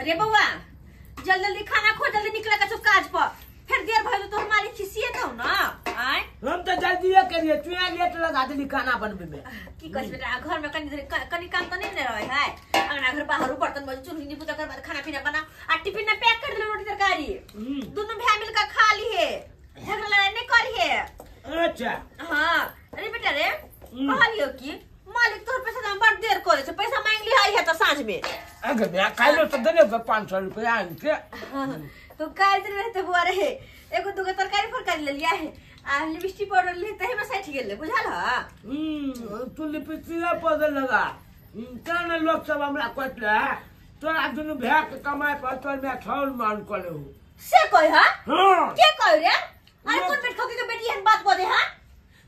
अरे बौआ जल्दी जल्दी खाना खो, जल्दी निकले का काज पर, फिर देर भइल तो हमारी खिसिए तो ना। आय हम तो जल्दी करिए, तू लेट लगा देली खाना बनबे में। की कहै बेटा, घर में कनी कनी काम त नहीं ने रहे है, अंगना घर बाहर बर्तन बज चूल्ही नी पूजा कर बाद खाना पीना बना आ टिफिन में पैक कर देलो रोटी तरकारी, दोनों भाई मिल के खा ली है, झगड़ा लड़ाई नहीं करी है। अच्छा हां। अरे बेटा रे कहलियो कि मालिक तोहर पैसा दाम बड़ देर करे छै, पैसा मांग ली है त साँझ में। अगे मैं काल्हि तो देने 500 रुपया आन के। तो काल्हि दिन रहते बुआ रे एगो दूगो तरकारी फरकारी ले लिया है आ लिपस्टिक पाउडर ले तहे में सठ गेल, बुझल ह? तू लिपस्टिक पाउडर लगा तेने लोग सब हमरा कहले तोरा दुनु भाई के कमाई पर तोर में छौल मान कले हो से कह ह? हां के कह रे? अरे कोन बेट खोके के बेटी एहन बात बोले हां?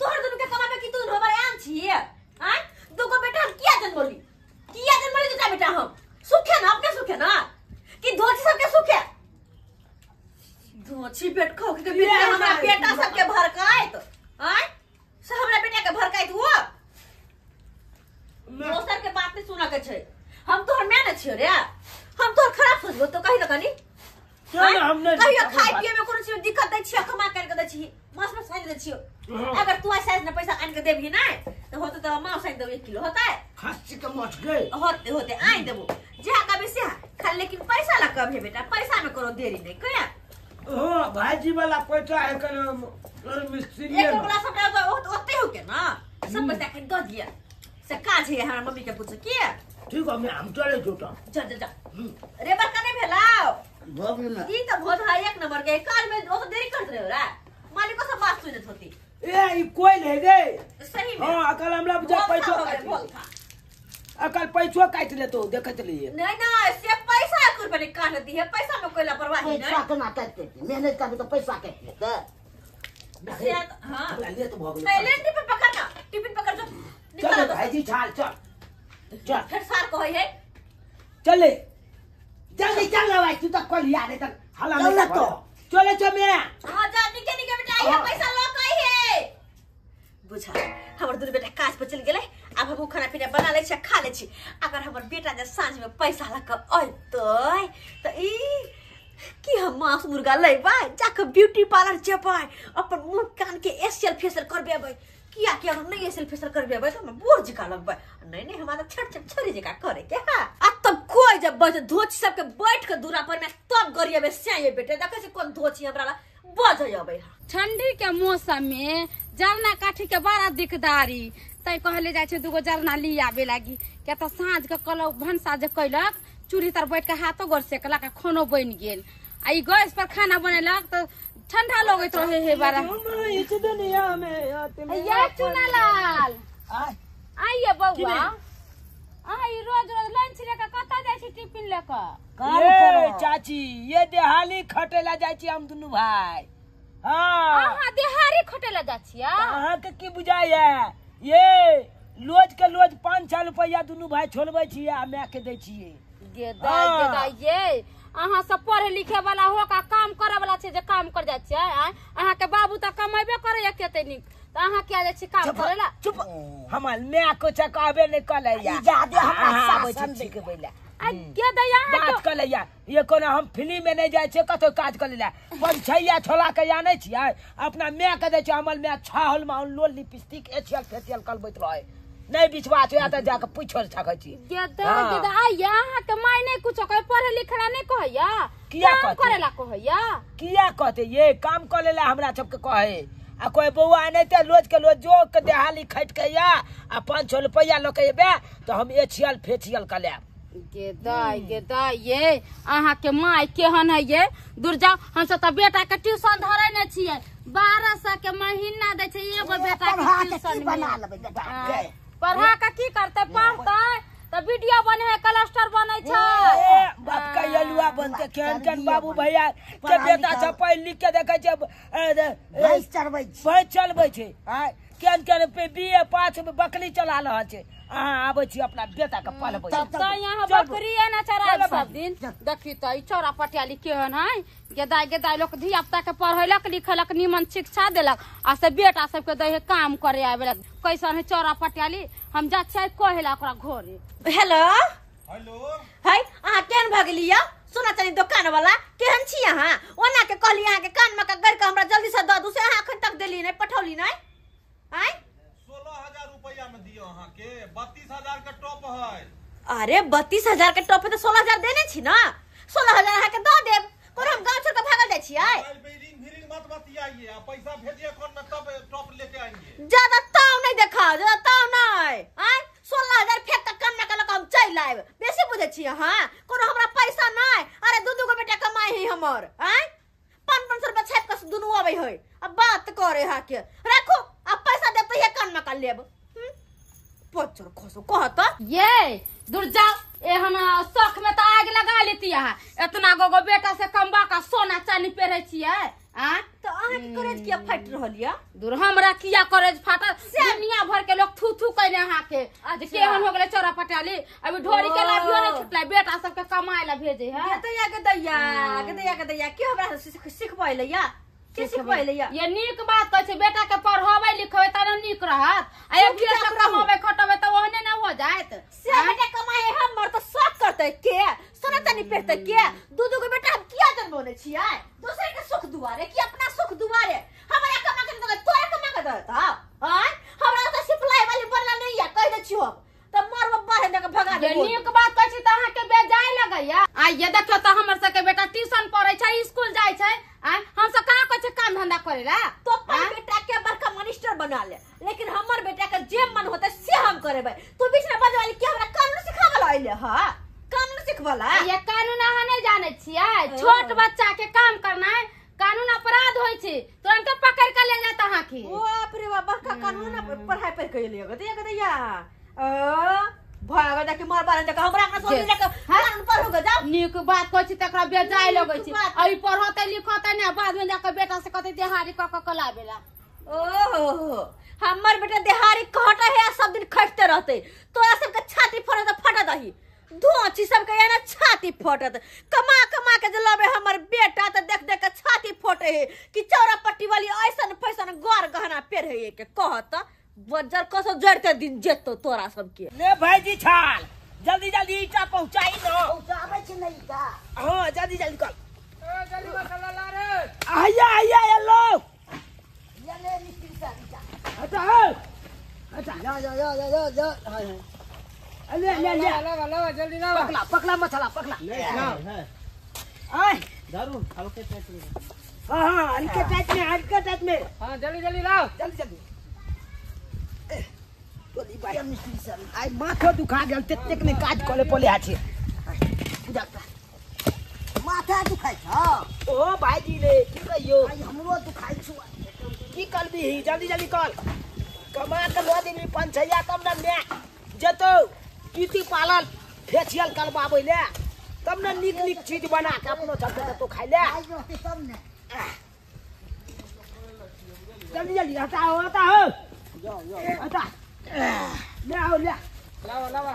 तोहर दुनु के कमाबे की तू हमर आन छी? आय दुगो बेटा हम किया जन्मली, किया जन्मली दुटा बेटा हम सुखे ना, अपने सुखे ना कि धोती सबके सुखे? धोती बेट खो के बेटा हमरा बेटा सबके भरकाइत, आय से हमरा बेटा के भरकाइत हुआ। दोसर के बात नहीं सुना के छै, हम तोहर मैं न छियो रे, हम तोहर खराब सोचबो तो कहि न कनी। चल हमने कहियो खाय पिए में कोनो चीज दिक्कत दै छियो, कमा कर के दै छी, मास में साइन दै छियो। अगर तू ऐसा ना पैसा आन के देबही ना तो होते तो मांस आन देबो 1 किलो होता है, खस्सी के मच गए होते होते आन देबो जहा कभी से खाली, लेकिन पैसा ला कभी बेटा पैसा में करो देरी नहीं कया। हो भाईजी वाला पैसा है कर मिस्त्री एक वाला सब तो ओते हो के ना सब पैसा के the दिया से काज है हमरा मम्मी के पूछ के। ठीक है हम चले जोटा जा जा जा। रे बड़का नहीं भेलाओ भोग ना ई तो भोज है एक नंबर के, काज में ओ तो देरी करत रहे रे, मालिको सब बात सुनत होती। ए ई कोई ले गे सही में। हां अकल हमरा बुझा पैसो काट, अकल पैसो काट ले तो देखत लिए नहीं ना से पैसा एक रुपया नहीं काट दी है, पैसा में कोई लापरवाही नहीं। पैसा केना काटते, मेहनत करबे तो पैसा काट लेते से। हां हमरा लिए तो भोग पहले टिफिन पकड़ ना, टिफिन पकड़ जो निकल चल भाईजी चल चल चल फिर सार कहै है चले जल्दी चल ना भाई, तू तो कल यार है तक हला नहीं तो चले चल मेरा। हां जा निके निके बेटा आई है पैसा लो कहि है बुझा। हमर दुनु बेटा काज पर चल गेलै, आब हम खाना पीना बना लै छी खा लै छी। अगर हमर बेटा जे साँझ में पैसा ल के अयतै त ई कि हम मांस मुर्गा लेबै, जाके ब्यूटी पार्लर जेबै, अपन मुंह कान के एसियल फेशियल करबेबै। किया कि अगर नहीं एसियल फेशियल करबेबै त हम बूढ़ जका लगबै। नहीं नहीं हमारा छट छट छोरी जका करे के। हां आ तब कोई जब बज धोची सबके बैठ के दूरा पर में तब गरियेबै से बेटे देखै छी कोन धोची हमरा ला बजै अबै। ठंडी के मौसम में जरना काठी के बड़ा दिकदारी, तै कहले जाइ छै दूगो जरना ली आबे लागी, किया त साँझ के कल भनसा जे कैलक चूल्ही तर बैठ के हाथो गोर सेकलक आ खानो बनि गेल। आ ई गैस पर खाना बनेलक त ठंडा लगैत रहे हे बड़ा। इस दुनिया में ये चुनालाल आइए बौआ, आई रोज रोज लंच लेके कतऽ जाइ छी टिफिन लेके? ये चाची ये देहाली खटेला जाइ छी हम दुनू भाई। हां अहाँ देहारी खटेला जाइ छियै? अहाँ के की बुझाइया ये रोज के रोज 500 रुपया दुनू भाई छोड़बै छियै आ my के दै छियै। गेदा गेदा ये अहाँ सब पढ़े लिखे वाला हो का काम करे वाला छै जे काम कर जाइ छियै? अहाँ के बाबू त कमेबे करैया कते नीक, त अहाँ किया जाइ छी काम करेला? चुप, हमर my को चकाबे नै कलैया जादे हमरा आबै छी सिखबै ला। आ गेदा अहाँ बात कलैया ये कोनो हम फिल्म में नहीं जाइ छियै कतौ काज करै ला, पंछैया छोला के आनै छियै अपना my के दै छियै। हमर my छाहल माउन लोल लिपस्टिक एशियल फेशियल करबैत रहै, नहीं विश्वास होया त जाके पूछो सकै छी। गेदा गेदा आइया अहाँ के my नै कुछो कहै, पढ़े लिखे ला नै कहैया, किया काम करे ला कहैया? किया कहते ये काम करे ला हमरा सबके कहे आ कोई बौआ नहीं ते रोज के रोज जो के देहाली खट के या आ 500 रुपया ल के एबे तो हम एशियल फेशियल कर लेब। गेदा गेदा ये अहाँ के my केहन है ये? दूर जाओ, हम सब त बेटा के ट्यूशन धरै नै छियै, 1200 के महीना दै छै एगो बेटा के ट्यूशन बना लेबै बेटा के। पढ़ा के की करतै, पढ़तै त वीडियो बने है, क्लस्टर बनै छै। बाप के यलुआ बनते केहन केहन बाबू भैया के बेटा सब पढ़ लिख के देखै छै भैंस चरबै छै, भैंस चलबै छै, आय केहन केहन पे बीए पास में बकरी चला रहल छै। अहाँ आबै छी अपना बेटा के पढ़बै त यहाँ बकरी ना चरायब सब दिन। देखी त ई चौरा पटियाली केहन है, गेदा गेदा लोक धिया पुता के पढ़ेलक लिखेलक निमन शिक्षा देलक आ से बेटा सबके दै है काम करे आबेला। कैसन है चौरा पटियाली, हम जा छियै कहेला ओकरा घरे। हेलो हेलो हाय, अहाँ केहन भऽ गेलियै? सोना चानी दुकान वाला केहन छी अहाँ ओना के कहली अहाँ के कान में के गड़ के हमरा जल्दी से दऽ दू से अहाँ अखन तक देली नहीं पठौली नहीं आय 16,000 रुपया में दियो अहाँ के 32,000 के टॉप है। अरे 32,000 के टॉप है तो 16,000 देने छी ना 16,000 अहाँ के दऽ देब कोन हम गांव छोड़ के भागल जाइ छी आय मोबाइल पे रिंग फिरिंग मत बतियाइए आ पैसा भेजिए अकाउंट में तब टॉप लेके आएंगे। ज्यादा ताव नहीं देखाओ ज्यादा ताव नहीं आय 16,000 फेंक के कम ना कलक हम चल आएब बेसी बुझै छी अहाँ कोनो हमरा पैसा नहीं। अरे दू दू गो बेटा कमाई है हमर आय 500 रुपया छाप के दुनू आबै है अब बात करे हा के राखू अब पैसा देब तो ये कान में कर लेब पचर खसो कहत ये दूर जाओ एहन शौक में तो आग लगा लेती अहाँ इतना गो गो बेटा से कमबा का सोना चांदी पेरे छियै आ तो अहाँ के करेज किया फाटि रहल या दूर हमरा किया करेज फाटल दुनिया भर के लोग थू थू कइले अहाँ के जे केहन हो गेलै चौरा पटाली अभी ढोरी के लाभियो नहीं छुटलै बेटा सबके कमाए ला भेजे है दैया के दैया के दैया के दैया के हमरा सिखबै ले या के सिखबै ले या ये नीक बात कहै छै बेटा के पढ़ाबै लिखबै त न नीक रहत आ एक चुपचाप से रहू। कमाबै खटबै त ओहने न हो जायत से बेटा कमाए हमर तो शौक करतै के सोना चानी पेरतै के दू दू गो बेटा हम किया जन्मौने छियै दोसर के सुख दुआरे कि अपना सुख दुआरे हमरा कमा के दे तोरा कमा के दे त आय हमरा त सिप्लाई वाली बनला नहीं या कह दे छियो हम त मरब बाहर दे के भगा ये देबो। नीक बात कहै छी त अहाँ के बेजाय लगैया आ ये देखियौ त हमर सबके बेटा ट्यूशन पढ़ै छै स्कूल जाइ छै आ हम सब कहाँ कहै छै काम धंधा करे ला तो अपन बेटा के बड़का मिनिस्टर बना ले लेकिन हमर बेटा के जे मन होते से हम करेबै। तू बीच में बजवाली के हमरा कानून सिखावला अइले हां कानून सिखवला ये कानून अहाँ नहीं जानै छियै छोट बच्चा के काम करनाइ कानून अपराध होइ छै तुरंत पकड़ के ले जात अहाँ के। ओ बाप रे बाप बड़का कानून पढ़ाई पढ़ के अइले गो दैया दैया अ भाग जाके मार बार जाके हमरा अपना सोनी जाके कानून पढ़ू ग जाओ। नीक बात कहै छी तकरा बेजाय लगै छै नीक बात। अभी पढ़तै लिखतै ने बाद में जाके बेटा से कहतै देहारी क क के लाबेला। ओहो हमर बेटा देहारी कहता है सब दिन खटते रहते तोरा सबके छाती फटत फटत दही धोची सबके ना छाती फटत कमा कमा के जलाबे हमर बेटा त देख देख के छाती फटे है कि चौरा पट्टी वाली ऐसन फैसन गौर गहना पेर है के कहत बजर कसो जड़ते दिन जेतो तोरा सबके। ले भाईजी छाल जल्दी जल्दी ईटा पहुंचाई न पहुंचाबै छी नहीं ईटा। हां जल्दी जल्दी कर ए जल्दी मसाला ला रे आया आया ये लो ये ले मिस्त्री साहब ईटा हटा हटा या या या या या हां ले ले ले लावा लावा जल्दी लावा पकला पकला मसाला पकला ले लाओ आय दारू हल्के टाइट में। हां हां हल्के टाइट में हल्के टाइट में हां जल्दी जल्दी लाओ जल्दी जल्दी। तोली भाई मिस्त्री साहब आइ माथो दुखा गेल तेतेक ने काज करे पले आछे पूजा माथा दुखाइ छ। ओ भाईजी रे की कहियो आइ हमरो दुखाइ छ की करबी जल्दी जल्दी कर कमा के ल देबी पंचैया तब न मैं जतो ब्यूटी पार्लर फेशियल करबाबै ले तब न नीक नीक चीज बना के अपनो सबके तो खाइ ले आइ रहतै तब ने। जल्दी जल्दी हटाओ हटाओ हटा ले आओ ले लावा लावा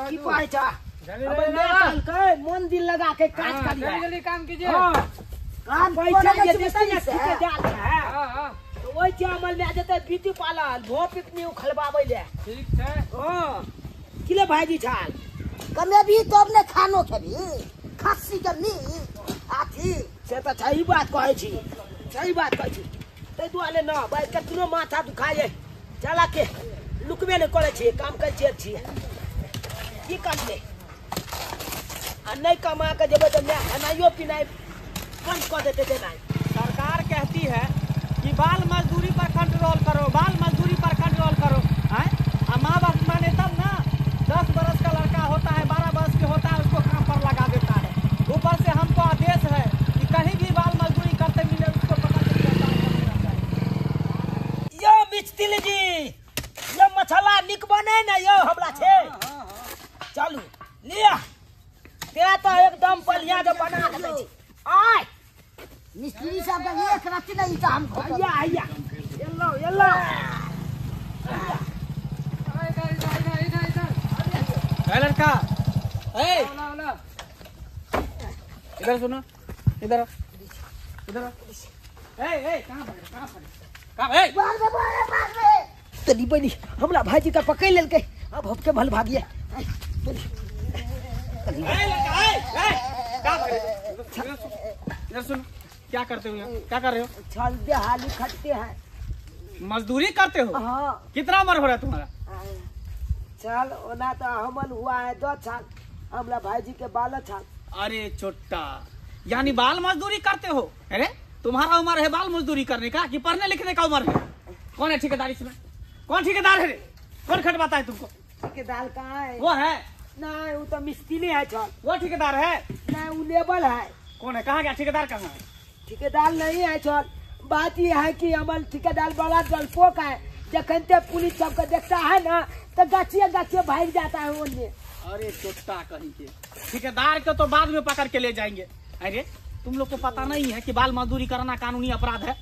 की कहै छ अब मैं कहलकै मन दिल लगा के काज करिए जल्दी जल्दी काम कीजिए। हां काम पैसा कोना जे छै देतै ने मिस्त्री से। ठीके जाल छै हां हां तो ओइ चावल में जेतै ब्यूटी पार्लर धोप पिपनी उखलबाबै ले ठीक छै। हां किले भाईजी छाल कमेबी तब ने खानो खेबी खस्सी के मीट आथी से त सही बात कहै छी सही बात कहै छी ताहि दुआरे न भाई कतनो माथा दुखाए चला के लुकबे नहि करै छियै काम करै छियै छियै की करबै आ नहि कमा के जेबै तऽ माय खेनाइयो पिनाइ बंद कऽ देतै देनाइ। सरकार कहती है कि बाल मजदूरी पर कंट्रोल करो बाल मजदूरी पर कंट्रोल करो आए आ माँ बाप माने तब ना 10 बरस का लड़का होता है 12 बरस के होता है उसको काम पर लगा देता है। ऊपर से हमको आदेश है कि कहीं भी बाल मजदूरी करते मिले उसको पकड़ के गिरफ्तार कर लिया जाए। यो मिस्त्री जी यो मसाला निक बने ने यो हमरा छे चलू लिया ते तो एकदम बढ़िया जो बना के दै छी आय मिस्त्री साहब का एक रत्ती नहीं ईटा हम आया आया एलो एलो इधर इधर इधर इधर ए लड़का ए इधर सुनो इधर आओ इधर आओ ए ए कहां भाग कहां भाग कहां ए भाग रे भाग रे भाग रे तनी बनी हमरा भाईजी का पकड़ लेलकै अब हमके भल भागिए ए लड़का ए ए कहां इधर सुनो, क्या करते हो यहाँ? क्या कर रहे हो? छल देहाली खटते हैं। मजदूरी करते हो? हाँ। कितना उम्र हो रहा है तुम्हारा? चल ओना तो हमल हुआ है 2 साल, हमला भाई जी के 12 साल। अरे छोटा, यानी बाल मजदूरी करते हो? अरे तुम्हारा उम्र है बाल मजदूरी करने का कि पढ़ने लिखने का उम्र है? कौन है ठेकेदार इसमें? कौन ठेकेदार है? कौन खटवाता है तुमको? ठेकेदार कहाँ है? वो है नहीं, वो तो मिस्त्री है। चल वो ठेकेदार है? नहीं, वो लेबर है। कौन है? कहाँ गया ठेकेदार? कहाँ है? ठेकेदार नहीं है। चल बात यह है कि हमारे ठेकेदार बड़ा डरपोक है, जखन ते पुलिस सबको देखता है ना तो गाछिए गाछिए भाग जाता है ओने। अरे चोट्टा कहीं के ठेकेदार के तो बाद में पकड़ के ले जाएंगे। अरे तुम लोग को पता नहीं है कि बाल मजदूरी करना कानूनी अपराध है?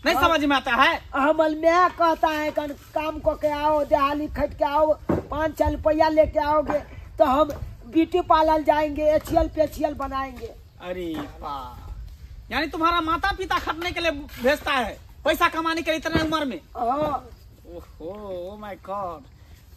नहीं समझ में आता है? हमल मैं कहता है काम को के आओ, देहाली खट के आओ, 5-6 रुपया लेके आओगे तो हम ब्यूटी पार्लर जाएंगे, एशियल फेशियल बनाएंगे। अरे बा, यानी तुम्हारा माता पिता खटने के लिए भेजता है, पैसा कमाने के लिए इतने उम्र में? ओहो my God,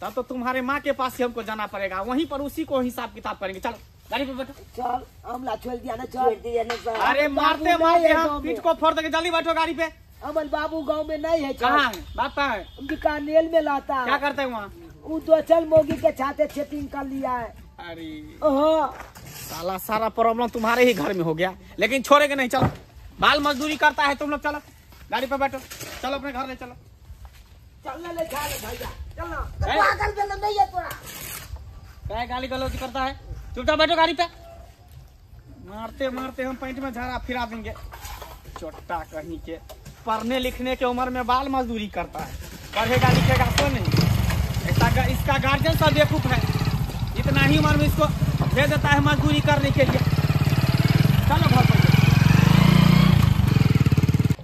तब तो तुम्हारे माँ के पास ही हमको जाना पड़ेगा, वहीं पर उसी को हिसाब किताब करेंगे। चलो गाड़ी पे बैठो। चल हमला छोड़ दिया ना, छोड़ दिया ना। अरे मारते मारते हम पीठ को फोड़ देंगे, जल्दी बैठो गाड़ी पे। अमल बाबू गाँव में नहीं है। कहाँ है? बाप कहाँ है? बीकानेर में लाता है। क्या करते है वहाँ? वो दो चल मोगी के छाते चेटिंग कर लिया है। अरे साला सारा प्रॉब्लम तुम्हारे ही घर में हो गया, लेकिन छोड़ेंगे नहीं। चलो बाल मजदूरी करता है तुम लोग, चलो गाड़ी पे बैठो, चलो अपने घर ले चलो। चलना ले भैया, चलना। पागल बेलो नहीं है तोरा। क्या गाली गलौज करता है? चुपचाप बैठो गाड़ी पे। मारते मारते हम पैंट में झाड़ा फिरा देंगे। चोट्टा कहीं के, पढ़ने लिखने के उम्र में बाल मजदूरी करता है, पढ़ेगा लिखेगा तो नहीं। ऐसा इसका गार्जियन सब बेवकूफ है, इतना ही उम्र में इसको भेज देता है मजदूरी करने के लिए। चलो घर पर।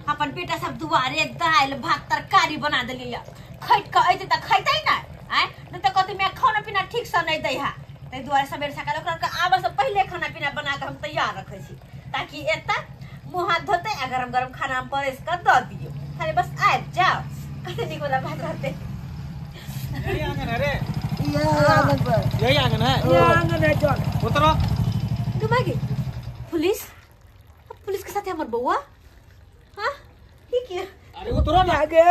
अपन बेटा सब दुआरे दाल भात तरकारी बना दिलियै, खैट के अयतै त खैतै ना, आय नहीं त कहतै मैं खाना पीना ठीक से नहीं दै है, ताहि दुआरे सबेर सकाल ओकरा के आबऽ से पहिले खाना पीना बना के हम तैयार रखै छी, ताकि एतऽ मुँह हाथ धोतै आ गरम गरम खाना हम परसि कऽ दऽ दियौ। खाली बस आबि जाओ, कते नीक वाला बात रहतै। यही आंगन है रे, ये आंगन पर, यही आंगन है, ये आंगन है। चल उतरो। डुबागी पुलिस, पुलिस के साथ हमर बउआ। हां ठीक है। अरे उतरो ना। आगे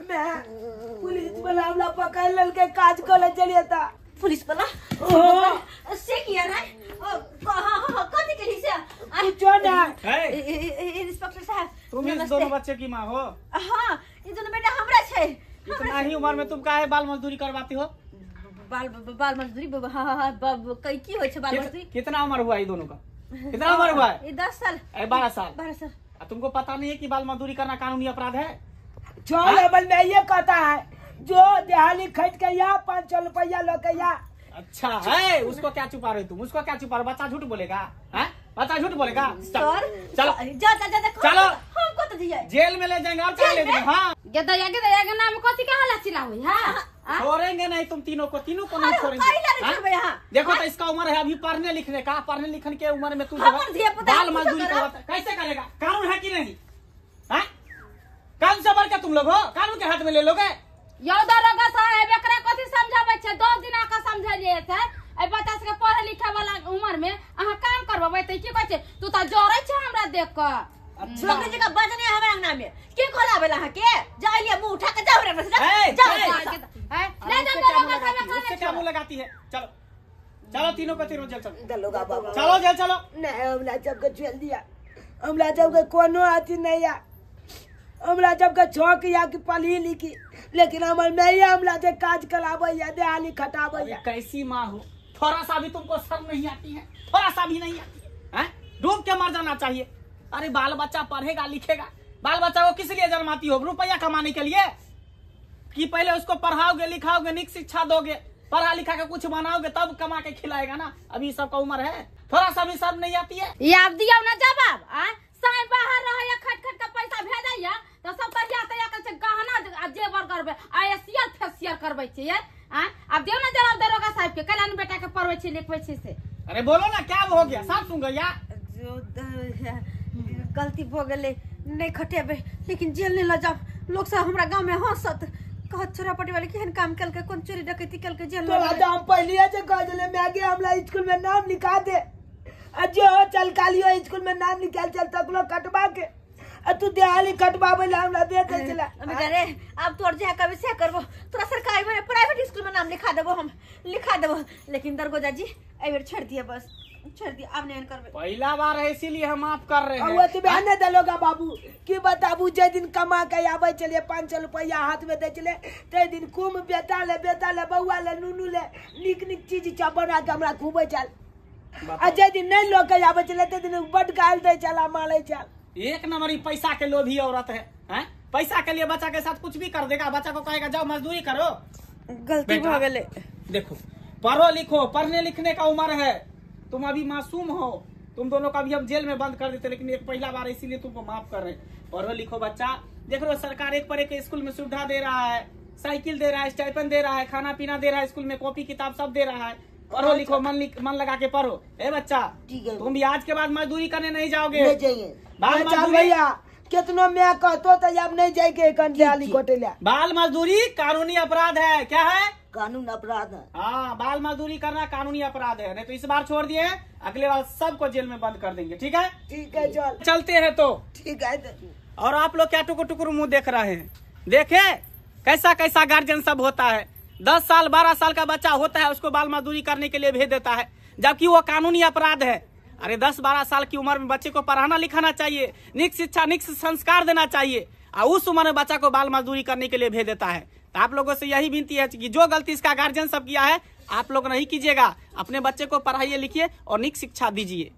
मैं पुलिस वाला हमला पकड़ लेल के काज करे चलिए था। पुलिस वाला से किया रे? हां हां कथि के लिए से? पूछो ना। इंस्पेक्टर साहब, तुम इस दोनों बच्चे की मां हो? हां, ई दोनों बेटा हमरा छै। इतना ही उम्र में तुम काहे बाल मजदूरी करवाती हो? बाल बाल मजदूरी? हां हां, कई की होय छै बाल मजदूरी? कितना उम्र हुआ ये दोनों का? कितना उम्र हुआ है? 10 साल। 12 साल। 12 साल। तुमको पता नहीं है कि बाल मजदूरी करना कानूनी अपराध है? चल अबल में ये कहता है जो देहाली खट के या 500 रुपया लो के या। अच्छा है, उसको क्या छुपा रहे तुम? उसको क्या छुपा रहे? बच्चा झूठ बोलेगा? हैं? बच्चा झूठ बोलेगा? सर चलो जा जा जा, चलो हमको तो दिया जेल में ले जाएंगे। और क्या ले जाएंगे? हाँ गदया गदया के नाम कथि के हल्ला चिल्लावे? हां छोड़ेंगे नहीं तुम तीनों को, तीनों को नहीं छोड़ेंगे। देखो तो इसका उम्र है अभी पढ़ने लिखने का, पढ़ने लिखने के उम्र में तू बाल मजदूरी करवाता कैसे करेगा? कानून है कि नहीं? कानून से बढ़ के तुम लोग हो, कानून के हाथ में ले लोगे? यौ दरोगा साहेब, एकरा कथि समझाबै छै? 10 दिन आके समझलिए छै। ए बच्चा सबके पढ़े लिखे वाला उम्र में अहाँ काम करबबै त की कहै छै? तू त जरै छै हमरा देख के। अच्छा लोग जगह बजने हमरा अंगना में के खोलाबे ला के जाइए मुंह उठा के जाओ रे, बस जाओ ले जाओ दरोगा साहेब, उससे क्या मुंह लगाती है? चलो चलो तीनों को तीनों जेल चलो, दरोगा बाबा चलो जेल चलो। नहीं हमरा जब के जेल दिया, हमरा जब के कोनो आती नहीं या, हमरा जब के छौक या कि पढ़ी लिखी, लेकिन हमर मैया हमरा जे काज कराबै या देहाली खटाबै या। कैसी माँ हो, थोड़ा सा भी तुमको शर्म नहीं आती है? थोड़ा सा भी नहीं आती है? डूब के मर जाना चाहिए। अरे बाल बच्चा पढ़ेगा लिखेगा, बाल बच्चा को किस लिए जन्माती हो? रुपया कमाने के लिए? कि पहले उसको पढ़ाओगे लिखाओगे, निक शिक्षा दोगे, पढ़ा लिखा के कुछ बनाओगे तब कमा के खिलाएगा ना। अभी सबका उम्र है, थोड़ा सा भी शर्म नहीं आती है। ये आप दियौ ना जवाब। साई बाहर रहैया, खट खट के पैसा भेजैया त सब तरिया तरिया के गहना आ जेवर करबै आ एशियल फेशियल करबै छै। आब दियौ ना जवाब दरोगा साहब के, कल्याण बेटा के पढ़बै छै लिखबै छै से। अरे बोलो ना क्या हो गया, साफ सुन गया। जो गलती भ गेलै, नहीं खटेबै लेकिन जेल नहीं ल जाओ। लोग सब हमरा गांव में हंसत, कहत छोरा पटी वाले केहन काम केलकै, कोन चोरी डकैती केलकै, जेल तोरा त हम पहलिए से कह देले मैगे हमरा स्कूल में नाम लिखा दे, आ जो चल कालियो स्कूल में नाम लिखाल चल तकलो कटवा के आ तू दिहाड़ी कटवावे ला हमरा दे दे चला। बेटा रे अब तोर जे कभी से करबो तोरा सरकारी में प्राइवेट स्कूल में नाम लिखा देबो, हम लिखा देबो, लेकिन दरगोजा जी एई बेर छोड़ दिए, बस छोड़ दिए, अब नहीं करबे। पहला बार है इसीलिए हम माफ कर रहे हैं। वो तो बहने दलोगा बाबू की बताबू, जे दिन कमा के आवे चले 500 रुपया हाथ में दे चले ते दिन कुम बेटा ले बउआ ले नुनू ले निक निक चीज चा बना के हमरा खूबे चल, आ जे दिन नहीं लोग के आवे चले ते दिन बड गाल दे चला माले चल। एक नंबर ही पैसा के लोभी औरत है, हैं? पैसा के लिए बच्चा के साथ कुछ भी कर देगा, बच्चा को कहेगा जाओ मजदूरी करो। गलती भ गेले। देखो पढ़ो लिखो, पढ़ने लिखने का उम्र है, तुम अभी मासूम हो, तुम दोनों का भी हम जेल में बंद कर देते, लेकिन एक पहला बार इसीलिए तुमको माफ कर रहे हैं। पढ़ो लिखो बच्चा, देख लो सरकार एक पर एक स्कूल में सुविधा दे रहा है, साइकिल दे रहा है, स्टाइपेंड दे रहा है, खाना पीना दे रहा है, स्कूल में कॉपी किताब सब दे रहा है। पढ़ो लिखो, मन लगा के पढ़ो। ए बच्चा तुम भी आज के बाद मजदूरी करने नहीं जाओगे। भैया कितनो मैं कहतो तो अब नहीं जाएंगे दिहाड़ी कटे ला। बाल मजदूरी कानूनी अपराध है। क्या है? कानून अपराध है। हाँ, बाल मजदूरी करना कानूनी अपराध है, नहीं तो इस बार छोड़ दिए अगले बार सबको जेल में बंद कर देंगे। ठीक है? ठीक है, चल चलते हैं तो। ठीक है। और आप लोग क्या टुकुर टुकुर मुँह देख रहे हैं? देखे कैसा कैसा गार्जियन सब होता है। 10 साल 12 साल का बच्चा होता है उसको बाल मजदूरी करने के लिए भेज देता है, जबकि वो कानूनी अपराध है। अरे 10-12 साल की उम्र में बच्चे को पढ़ाना लिखाना चाहिए, निक शिक्षा निक संस्कार देना चाहिए, और उस उम्र में बच्चा को बाल मजदूरी करने के लिए भेज देता है। तो आप लोगों से यही विनती है कि जो गलती इसका गार्जियन सब किया है आप लोग नहीं कीजिएगा, अपने बच्चे को पढ़ाइए लिखिए और निक शिक्षा दीजिए।